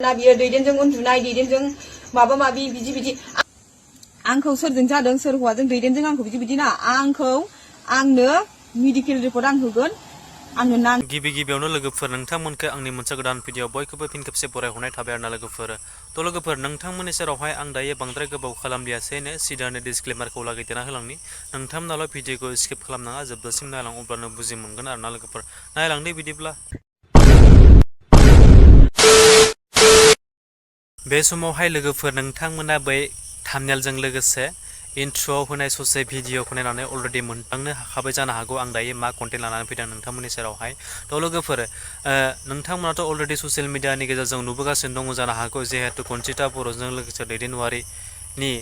ना बियो दैदेनजों उन्दुनाय दैदेनजों माबा माबि बिदि बिदि आंखौ सोरजों जादों सोर हौवाजों दैदेनजों आंखौ बिदि बिदि ना आंनो मेडिकेल रिपर्ट आं होगोन आंनो नां गिबि गिबियावनो लोगोफोर नोंथांमोनखौ आंनि मोनसे गोदान भिडिअ बयखौबो फिन खेबसे बरायहरनाय थाबाय आरोना लोगोफोर थ' लोगोफोर नोंथांमोननि सेरावहाय आं दायो बांद्राय गोबाव खालामलियासैनो सिदानो डिसक्लेमारखौ लागायदेरना होलांनि नोंथांमोनाल' भिडिअखौ स्किप खालामनाङा जोबजासिम नायलां अब्लानो बुजि मोनगोन आरोना लोगोफोर नायलांदो बिदिब्ला बे समावहाय लोगोफोर नोंथांमोना बै थाम्बनेलजों लोगोसे इन्ट्र'आव होनाय ससे भिडिअखौ नायनानै अलरेडि मोनदांनो हाखाबाय जानो हागौ आं दायो मा कन्टेन्ट लानानै फैदों नोंथांमोननि सेरावहाय थ' लोगोफोर नोंथांमोनाथ' अलरेडि ससियेल मिडियानि गेजेरजों नुबोगासिनो दङ जानो हागौ जिहेतु खनजिता बर'जों लोगोसे दैदेनवारिनि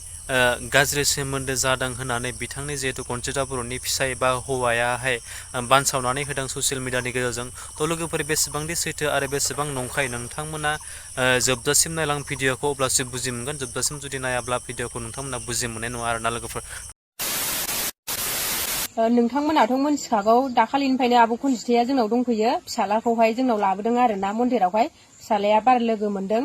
गाज्रि सोमोन्दो जादों होननानै बिथांनि जिहेतु खनजिता बर'नि फिसाय बा हौवायाहाय बानसावनानै होदों ससियेल मिडियानि गेजेरजों थ' लोगोफोर बेसेबांदि सैथो आरो बेसेबां नंखाय नोंथांमोना जोबजासिम नायलां भिडिअखौ अब्लासो बुजि मोनगोन जोबजासिम जुदि नायाब्ला भिडिअखौ नोंथांमोना बुजि मोननाय नङा आरोना लोगोफोर नोंथांमोनाथ' मोनथिखागौ दाखालिनिफ्रायनो आब' खनजिथाया जोंनाव दंफैयो फिसालाखौहाय जोंनाव लाबोदों आरोना मन्दिरावहाय फिसालाया बार लोगो मोनदों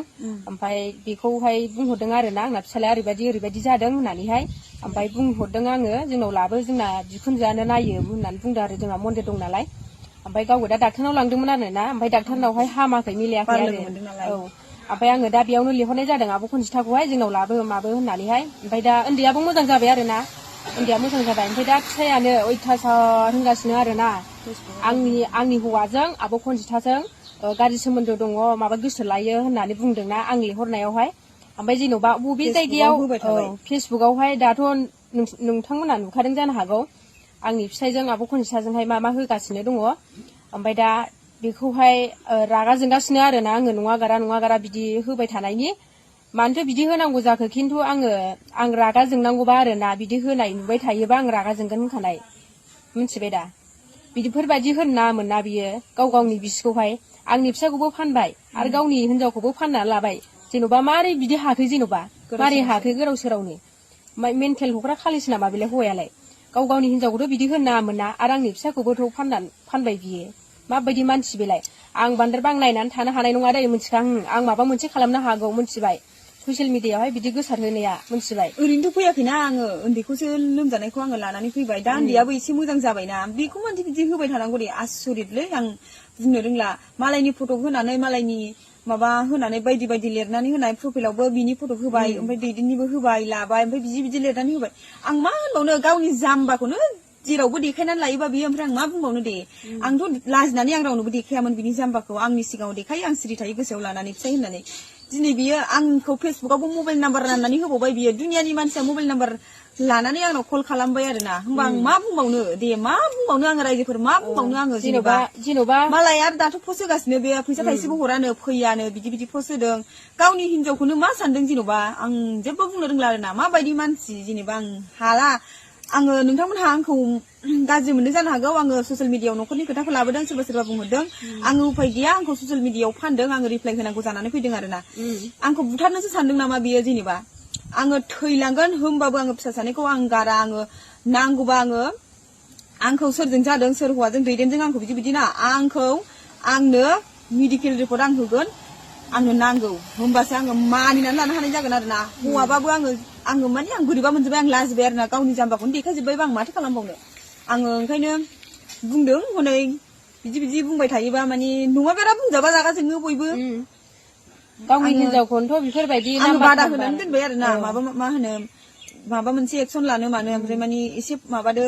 ओमफ्राय बेखौहाय बुंहरदों आरोना आंना फिसालाया ओरैबायदि जादों होननानैहाय ओमफ्राय बुंहरदों आङो जोंनाव लाबो जोंना बिखुनजोआनो नायो होननानै बुंदों आरो जोंहा मन्दिर दं नालाय ओमफ्राय गावबो दा डाक्टारनाव लांदोंमोन आरोना ओमफ्राय डाक्टारनावहाय हामाखै मिलायाखै आरो औ ओमफ्राय आङो दा बेयावनो लिंहरनाय जादों आब' खनजिथाखौहाय जोंनाव लाबो माबो होननानैहाय ओमफ्राय दा उन्दैयाबो मोजां जाबाय आरोना उन्दैया मोजां जाबाय ओमफ्राय दा फिसायानो अयथासार होनगासिनो आरोना आंनि हौवाजों आब' खनजिथाजों गाज्रि सोमोन्दो दङ माबा गोसो लायो होननानै बुंदोंना आं लिंहरनायावहाय ओमफ्राय जेन'बा बबे जायगायाव फेसबुकआवहाय दाथ' नोंथांमोना नुखादों जानो हागौ आंनि फिसायजों आब' खनजिथाजोंहाय मा होगासिनो दङ ओमफ्राय दा बेखौहाय रागा जोंगासिनो आरोना आङो नङा गारा बिदि होबाय थानायनि मानोथो बिदि होनांगौ जाखो खिन्थु आं रागा जोंनांगौबा आरोना बिदि होनाय नुबाय थायोबा आं रागा जोंगोन होनखानाय मिथिबाय दा बिदिफोरबायदि होनो नाङामोन ना बियो गावनि बिसिखौहाय आंनि फिसाखौबो फानबाय आरो गावनि हिनजावखौबो फानना लाबाय जेन'बा मारै बिदि हाखै जेन'बा मारै हाखै गोदाव सोरावनो मेन्टेल हख्रा खालिसो नामा बेलाय हौवायालाय गावनि हिनजावखौथ' बिदि होनो नाङामोन ना आरो आंनि फिसाखौबोथ' फानबाय बियो माबायदि मानसि बेलाय आं बांद्राय बांनायनानै थानो हानाय नङा दै मिथिखां आं माबा मोनसे खालामनो हागौ मिथिबाय ससियेल मिडियायावहाय बिदि गोसारहोनाया मिथिबाय ओरैनोथ' फैयाखैना आङो उन्दैखौसो लोमजानायखौ आङो लानानै फैबाय दा उन्दैयाबो एसे मोजां जाबायना बेखौ मानसि बिदि होबाय थानांगौ दे आसरितलै आं बुंनो रोंला मालायनि फट' होनानै मालायनि माबा होनानै बायदि लिरनानै होनाय प्रफाइलावबो बिनि फट' होबाय ओमफ्राय दैदेननिबो होबाय लाबाय ओमफ्राय बिदि लिरनानै होबाय आं मा होनबावनो गावनि जाम्बाखौनो जेरावबो देखायनानै लायोबा बियो ओमफ्राय आं मा बुंबावनो दे आंथ' लाजिनानै आं रावनोबो देखायामोन बिनि जाम्बाखौ आंनि सिगाङाव देखायो आं सिरि थायो गोसोआव लानानै फिसाय होननानै दिनै बियो आंखौ फेसबुकावबो मबाइल नाम्बार राननानै होबावबाय बियो दुनियानि मानसिया मबाइल नाम्बार लानानै आंनाव कल खालामबाय आरोना होमबा आं मा बुंबावनो दे मा बुंबावनो आङो रायजोफोर मा बुंबावनो आङो जेन'बा मालाय आरो दाथ' पस्ट होगासिनो बे फैसा थाइसेबो हरानो फैयानो बिदि पस्ट होदों गावनि हिनजावखौनो मा सानदों जेन'बा आं जेबो बुंनो रोंला आरोना माबायदि मानसि जेनेबा आं हाला आङो नोंथांमोनहा आंखौ गाज्रि मोनदों जानो हागौ आङो ससियेल मिडियायाव न'खरनि खोथाखौ लाबोदों सोरबा बुंहरदों आङो उफाय गैया आंखौ ससियेल मिडियायाव फानदों आङो रिप्लाइ होनांगौ जानानै फैदों आरोना आंखौ बुथारनोसो सानदों नामा बियो जेनेबा आङो थैलांगोन होमबाबो आङो फिसा सानैखौ आं गारा आङो नांगौबा आंखौ सोरजों जादों सोर हौवाजों दैदेनजों आंखौ बिदि ना आंनो मेडिकेल रिपर्ट आं होगोन आंनो नांगौ होमबासो आङो मानिनानै लानो हानाय जागोन आरोना हौवाबाबो आङो माने आं बोरैबा मोनजोबबाय आं लाजिबाय आरोना गावनि जाम्बाखौनो देखायजोब्बायबा आं माथो खालामबावनो आङो ओंखायनो बुंदों हनै बिदि बुंबाय थायोबा माने नङा बेरा बुंजाबा रागा जोङो बयबो गावनि हिनजावखौनोथ' बेफोरबायदि आङो बादा होनानै दोनबाय आरोना माबा मोनसे एक्सन लानो मानो ओमफ्राय माने एसे माबादो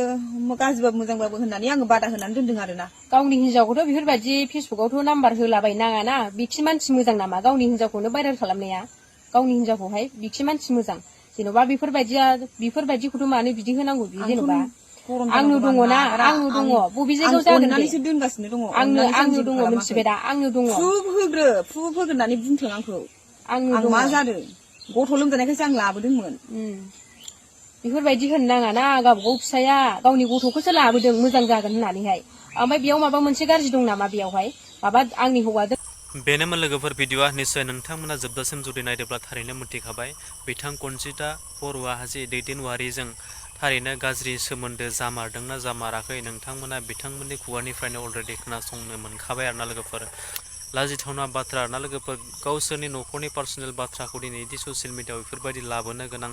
गाज्रिबाबो मोजांबाबो होननानै आङो बादा होनानै दोनदों आरोना गावनि हिनजावखौथ' बेफोरबायदि फेसबुकावथ' नाम्बार होलाबाय नाङाना बिखि मानसि मोजां नामा गावनि हिनजावखौनो भाइरेल खालामनाया गावनि हिनजावखौहाय बिखि मानसि मोजां जेन'बा बेफोरबायदिखौथ' मानो बिदि होनांगौ बियो जेन'बा आंनो दङना आंनो दङ बबे जायगायाव जागोन दे दोनगासिनो दङ आंनो दङ मिथिबाय दा आंनो दङ प्रुफ होगोन होननानै बुंथों आंखौ आं मा जादों गथ' लोमजानायखायसो आं लाबोदोंमोन बेफोरबायदि होनो नाङाना गावबागाव फिसाया गावनि गथ'खौसो लाबोदों मोजां जागोन होननानैहाय ओमफ्राय बेयाव माबा मोनसे गाज्रि दं नामा बेयावहाय माबा आंनि हौवाजों बेनोमोन लोगोफोर भिडिअआ निस्सय नोंथांमोना जोबजासिम जुदि नायदोंब्ला थारैनो मिथिखाबाय बिथां खनजिता बर'आ जे दैदेनवारिजों थारैनो गाज्रि सोमोन्दो जामारदोंना जामाराखै नोंथांमोना बिथांमोननि खुगानिफ्रायनो अलरेडि खोनासंनो मोनखाबाय आरोना लोगोफोर लाजिथावना बाथ्रा आरोना लोगोफोर गावसोरनि न'खरनि पार्सनेल बाथ्राखौ दिनै इदि ससियेल मिडियाआव बेफोरबायदि लाबोनो गोनां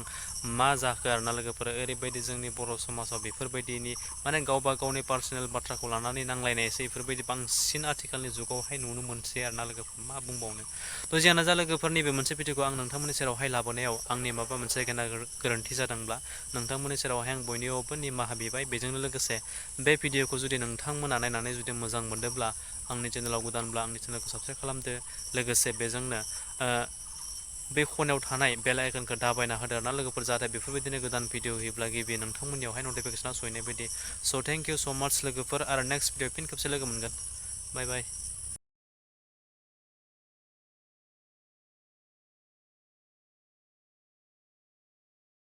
मा जाखो आरोना लोगोफोर ओरैबायदि जोंनि बर' समाजाव बेफोरबायदिनि माने गावबा गावनि पार्सनेल बाथ्राखौ लानानै नांलायनायसै बेफोरबायदि बांसिन आथिखालनि जुगावहाय नुनो मोनसै आरोना लोगोफोर मा बुंबावनो थ' जियानो जा लोगोफोर नैबे मोनसे भिडिअखौ आं नोंथांमोननि सेरावहाय लाबोनायाव आंनि माबा मोनसे गोरोन्थि जादोंब्ला नोंथांमोननि सेरावहाय आं बयनियावबो निमाहा बिबाय बेजोंनो लोगोसे बे भिडिअखौ जुदि नोंथांमोना नायनानै जुदि मोजां मोनदोंब्ला आंनि चेनेलाव गोदानब्ला आंनि चेनेलखौ साबस्क्राइब खालामदो लोगोसे बेजोंनो बे खनायाव थानाय बेल आइकनखौ दाबायना होदो आरोना लोगोफोर जाहाथे बेफोरबायदिनो गोदान भिडिअ होयोब्ला गिबि नोंथांमोननियावहाय नटिफिकेसना सहैनाय बायदि स' थेंक इउ स' माच लोगोफोर आरो नेक्स्ट भिडिअ फिन खेबसे लोगो मोनगोन बाय बाय